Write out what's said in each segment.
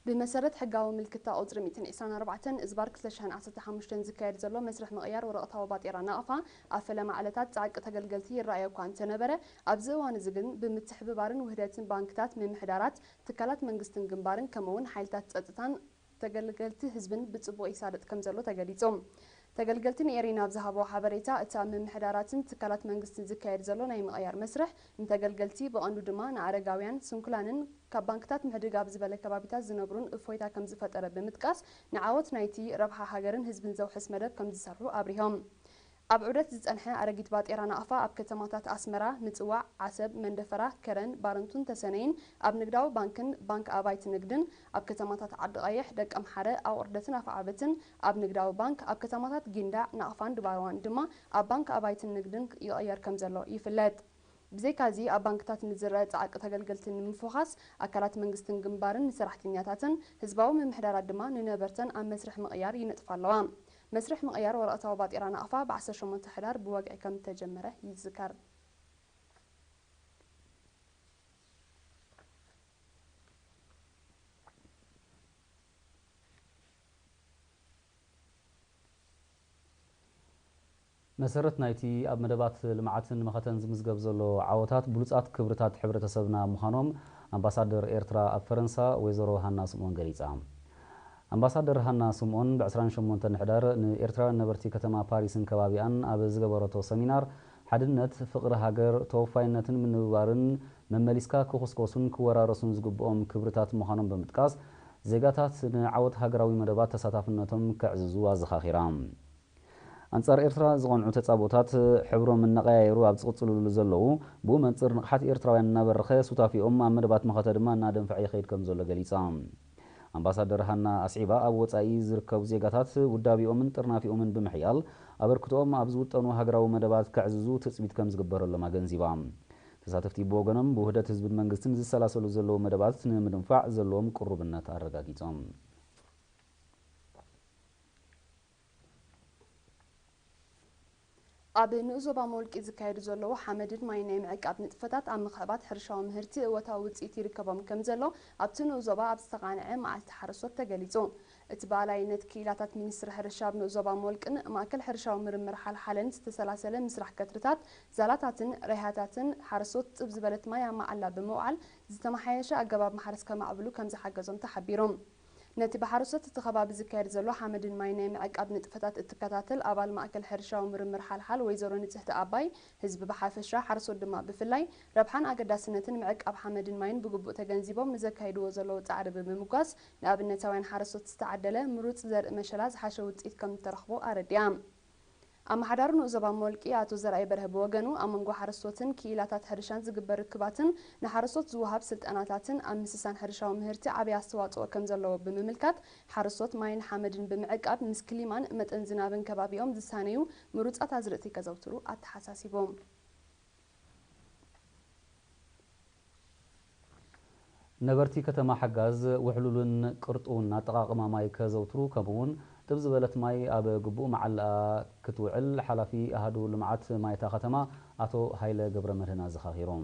ብመሰረት ሕጋዊ ምልክታ ቁጽሪ ሚእትን ዕስራን ኣርባዕተን እዝባር ክልተ ሽሕን ዓሰርተ ሓሙሽተን ዝካየድ ዘሎ መስርሕ ምቕያር ወረቕታዊ ባጤራ ናቕፋ፣ ኣብ ፈለማ ዕለታት ጻዕቂ ተገልገልቲ ይረኣዮ እኳ እንተነበረ፣ ኣብዚ እዋን እዚ ግን ብምትሕብባርን ውህደትን ባንክታት፣ ምምሕዳራት፣ ትካላት መንግስትን ግንባርን፣ ከምኡ'ውን ሓይልታት ጸጥታን ተገልገልቲ ህዝብን ብጽቡቕ ይሳለጥ ከም ዘሎ ተገሊጹ። ተገልገልቲ ንኤሪና ኣብ ዝሃብዎ ሓበሬታ፣ እቲ ኣብ ምምሕዳራትን ትካላት መንግስትን ዝካየድ ዘሎ ናይ ምቕያር መስርሕ፣ ንተገልገልቲ፣ ብቐንዱ ድማ ንኣረጋውያን፣ ስንኩላንን ካብ ባንክታት ምሕድግ ኣብ ዝበለ ከባቢታት ዝነብሩን እፎይታ ከም ዝፈጠረ ብምጥቃስ፣ ንዓወት ናይቲ ረብሓ ሃገርን ህዝብን ዘውሕስ መደብ ከም ዝሰርሑ ኣብሪሆም። ኣብ ዑደት ዝጸንሐ ኣረጊት ባጤራ ናቕፋ ኣብ ከተማታት ኣስመራ፣ ምጽዋዕ፣ ዓሰብ፣ መንደፈራ፣ ከረን፣ ባረንቱን ተሰነይን ኣብ ንግዳዊ ባንክን ባንክ ኣባይቲ ንግድን፣ ኣብ ከተማታት ዓዲ ቀይሕ፣ ደቀምሓረ፣ ኣቑርደትን ኣፍዓበትን ኣብ ንግዳዊ ባንክ፣ ኣብ ከተማታት ጊንዳዕ፣ ናቕፋን ድባርዋን ድማ ኣብ ባንክ ኣባይትን ንግድን ይቕየር ከም ዘሎ ይፍለጥ። ብዘይካዚ፣ ኣብ ባንክታት ንዝረአ ጻዕቂ ተገልገልቲ ንምፍዃስ፣ ኣካላት መንግስትን ግንባርን ንሰራሕተኛታትን ህዝባዊ ምምሕዳራት ድማ ንነበርተን ኣብ መስርሕ ምቕያር ይነጥፋ ኣለዋ። መስርሕ ምቕያር ወረቕታዊ ባጤራ ናቕፋ ብ ዓሰርተ ሸሞንተ ሕዳር ብወግዒ ከም እተጀመረ ይዝከር። መሰረት ናይቲ ኣብ መደባት ልምዓትን መኸተን ዝምዝገብ ዘሎ ዓወታት ብሉጻት ክብርታት ሕብረተሰብና ምዃኖም ኣምባሳደር ኤርትራ ኣብ ፈረንሳ ወይዘሮ ሃና ስምኦን ገሊጻ። ኣምባሳደር ሃና ስምኦን ብ ዕስራን ሸሞንተን ሕዳር ንኤርትራውያን ነበርቲ ከተማ ፓሪስን ከባቢኣን ኣብ ዝገበረቶ ሰሚናር፣ ሓድነት፣ ፍቕሪ ሃገር፣ ተወፋይነትን ምንብባርን መመሊስካ ክኹስኮሱን ክወራረሱን ዝግብኦም ክብርታት ምዃኖም ብምጥቃስ፣ ዜጋታት ንዓወት ሃገራዊ መደባት ተሳታፍነቶም ከዕዝዙ ኣዘኻኺራ። ኣንጻር ኤርትራ ዝቐንዑ ተጻቦታት ሕብሮም እናቐያየሩ ኣብ ዝቕጽልሉ ዘለዉ፣ ብኡ መንጽር ንቕሓት ኤርትራውያን እናበረኸ፣ ሱታፊኦም ኣብ መደባት መኸተ ድማ እናደንፈዐ ይኸይድ ከም ዘሎ ገሊጻ። ኣምባሳደር ሃና ኣስዒባ፣ ኣብ ወጻኢ ዝርከቡ ዜጋታት ውዳቤኦምን ጥርናፊኦምን ብምሕያል፣ ኣበርክቶኦም ኣብ ዝውጠኑ ሃገራዊ መደባት ከዕዝዙ ትጽቢት ከም ዝግበረሎም ኣገንዚባ። ተሳተፍቲ ብወገኖም፣ ብውህደት ህዝብን መንግስትን ዝሰላሰሉ ዘለዉ መደባት ንምድንፋዕ ዘለዎም ቅሩብነት ኣረጋጊጾም። ኣብ ንኡስ ዞባ መወልቂ ዝካየዱ ዘለዉ ሓመድን ማይን ናይ ምዕቃብ ንጥፈታት ኣብ ምኽዕባት ሕርሻዊ ምህርቲ እወታዊ ውጽኢት ይርከቦም ከም ዘሎ ኣብቲ ንኡስ ዞባ ኣብ ዝተቓንዐ መዓልቲ ሓረስቶት ተገሊጹ። እቲ ብኣላይነት ክኢላታት ሚኒስትሪ ሕርሻ ኣብ ንኡስ ዞባ መወልቅን ማእከል ሕርሻዊ ምርምር ሓልሓለን ዝተሰላሰለ ምስራሕ ከትርታት፣ ዛላታትን ሬሃታትን ሓረስቶት ጥብ ዝበለት ማይ ኣብ መዓላ ብምውዓል ዝተመሓየሸ ኣገባብ ማሕረስ ከማዕብሉ ከም ዝሓገዞም ተሓቢሩ። ነቲ ብሓረስቶት እቲ ከባቢ ዝካየድ ዘሎ ሓመድን ማይን ናይ ምዕቃብ ንጥፈታት እትከታተል ኣባል ማእከል ሕርሻዊ ምርምር ሓልሓል ወይዘሮ ንጽህቲ ኣባይ፣ ህዝቢ ብሓፈሻ፣ ሓረስቶት ድማ ብፍላይ፣ ረብሓን ኣገዳስነትን ምዕቃብ ሓመድን ማይን ብግቡእ ተገንዚቦም ንዘካይድዎ ዘለዉ ጻዕሪ ብምምጓስ፣ ንኣብነታውያን ሓረስቶት ዝተዓደለ ምሩጽ ዘርኢ መሸላ ዝሓሸ ውጽኢት ከም እተረኽቦ ኣረዲኣ። ኣመሓዳሪ ንኡስ ዞባ መወልቂ ኣቶ ዘርኣይ በርሀ ብወገኑ፣ ኣብ መንጎ ሓረስቶትን ክኢላታት ሕርሻን ዝግበር ርክባትን ንሓረስቶት ዝወሃብ ስልጠናታትን ኣብ ምስሳን ሕርሻዊ ምህርቲ ዓብዪ ኣስተዋፅኦ ከም ዘለዎ ብምምልካት፣ ሓረስቶት ማይን ሓመድን ብምዕቃብ ምስ ክሊማን መጠን ዝናብን ከባቢኦም ዝሳነዩ ምሩፃት ኣዝርእቲ ከዘውትሩ ኣተሓሳሲቦም። ነበርቲ ከተማ ሓጋዝ ውሕሉልን ቅርጡውን ኣጠቓቕማ ማይ ከዘውትሩ፣ ከምኡ'ውን ጥብ ዝበለት ማይ ኣብ ግቡእ መዓላኣ ክትውዕል ሓላፊ ኣሃዱ ልምዓት ማይ እታ ከተማ ኣቶ ሃይለ ገብረመድህን ኣዘኻኺሮም።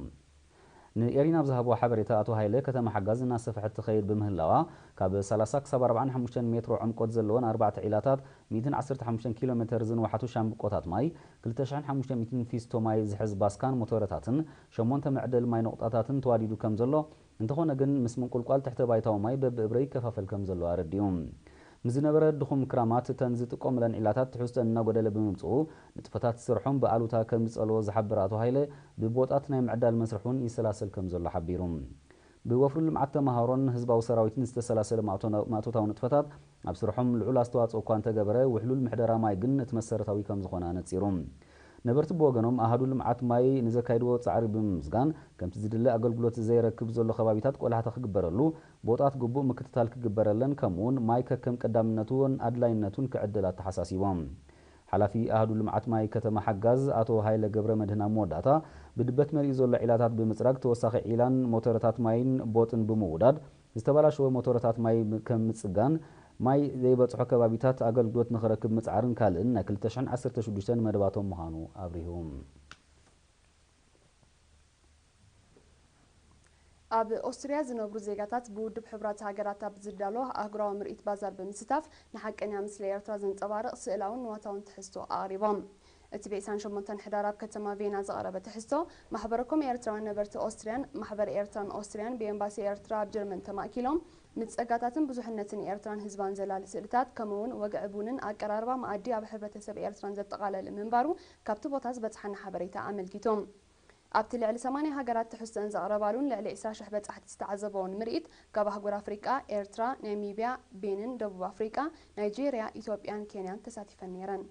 ንኤሪና ኣብ ዝሃብዎ ሓበሬታ ኣቶ ሃይለ፣ ከተማ ሓጋዝ እናሰፍሐት ትኸይድ ብምህላዋ፣ ካብ ሰላሳ ክሳብ ኣርባዓን ሓሙሽተን ሜትሮ ዕምቆት ዘለወን ኣርባዕተ ዒላታት ሚእትን ዓሰርተ ሓሙሽተን ኪሎ ሜተር ዝንውሓቱ ሻምብቆታት ማይ፣ ክልተ ሽሕን ሓሙሽተ ሚእትን ፊስቶ ማይ ዝሕዝ ባስካን ሞቶረታትን ሸሞንተ መዕደሊ ማይ ነቑጣታትን ተዋዲዱ ከም ዘሎ፣ እንተኾነ ግን ምስ ምንቁልቋል ትሕተ ባይታዊ ማይ በብእብረ ይከፋፈል ከም ዘሎ ኣረዲኡ። ምስ ዝነበረ ድኹም ክራማት እተን ዝጥቀሙለን ዒላታት ትሕዝቶን እናጎደለ ብምምፅኡ ንጥፈታት ስርሖም ብኣሉታ ከም ዝፀልዎ ዝሓበረ ኣቶ ሃይለ፣ ብቦጣት ናይ ምዕዳል መስርሕ እውን ይሰላሰል ከም ዘሎ ሓቢሩ። ብወፍሪ ልምዓት ተምሃሮን ህዝባዊ ሰራዊትን ዝተሰላሰለ ማእቶና-፣ ማእቶታዊ ንጥፈታት ኣብ ስርሖም ልዑል ኣስተዋፅኦ እኳ እንተገበረ፣ ውሕሉል ምሕደራ ማይ ግን እቲ መሰረታዊ ከም ዝኾነ ኣነፂሩ። ነበርቲ ብወገኖም፣ ኣሃዱ ልምዓት ማይ ንዘካይድዎ ጻዕሪ ብምምስጋን፣ ከምቲ ዝድለ ኣገልግሎት ዘይረክብ ዘሎ ከባቢታት ቆላሕታ ክግበረሉ፣ ቦጣት ግቡእ ምክትታል ክግበረለን፣ ከምኡውን ማይ ከከም ቀዳምነቱን ኣድላይነቱን ክዕደል ኣተሓሳሲቦም። ሓላፊ ኣሃዱ ልምዓት ማይ ከተማ ሓጋዝ ኣቶ ሃይለ ገብረ መድህን ኣብ መወዳእታ፣ ብድበት መሊኡ ዘሎ ዒላታት ብምጽራግ፣ ተወሳኺ ዒላን ሞተረታት ማይን ቦጥን ብምውዳድ፣ ዝተበላሸወ ሞተረታት ማይ ከም ምጽጋን፣ ማይ ዘይበጽሖ ከባቢታት ኣገልግሎት ንኽረክብ ምጽዓርን ካልእን ናይ ክልተ ሽሕን ዓሰርተ ሽዱሽተን መደባቶም ምዃኑ ኣብሪሁ። ኣብ ኦስትርያ ዝነብሩ ዜጋታት ብውድብ ሕቡራት ሃገራት ኣብ ዝዳሎ ኣህጉራዊ ምርኢት ባዛር ብምስታፍ ንሓቀኛ ምስሊ ኤርትራ ዘንጸባርቕ ስእላውን ንዋታውን ትሕዝቶ ኣቕሪቦም። እቲ ብ28 ሕዳር ኣብ ከተማ ቬና ዝቐረበ ትሕዝቶ፣ ማሕበረኮም ኤርትራውያን ነበርቲ ኦስትርያን ማሕበር ኤርትራን ኦስትርያን ብኤምባሲ ኤርትራ ኣብ ጀርመን ተማእኪሎም፣ ንጸጋታትን ብዙሕነትን ኤርትራን ህዝባን ዘላሊ ስእልታት፣ ከምኡ'ውን ወግዒ ቡንን ኣቀራርባ መኣዲ ኣብ ሕብረተሰብ ኤርትራን ዘጠቓለለ ምንባሩ ካብቲ ቦታ ዝበጽሓና ሓበሬታ ኣመልኪቱ። ኣብቲ ልዕሊ 80 ሃገራት ትሕዝቶን ዘቕረባሉን ልዕሊ 20,000 በጻሕቲ ዝተዓዘበውን ምርኢት፣ ካብ ኣህጉር ኣፍሪቃ፣ ኤርትራ፣ ናሚብያ፣ ቤኒን፣ ደቡብ ኣፍሪቃ፣ ናይጄርያ፣ ኢትዮጵያን ኬንያን ተሳቲፈን ነይረን።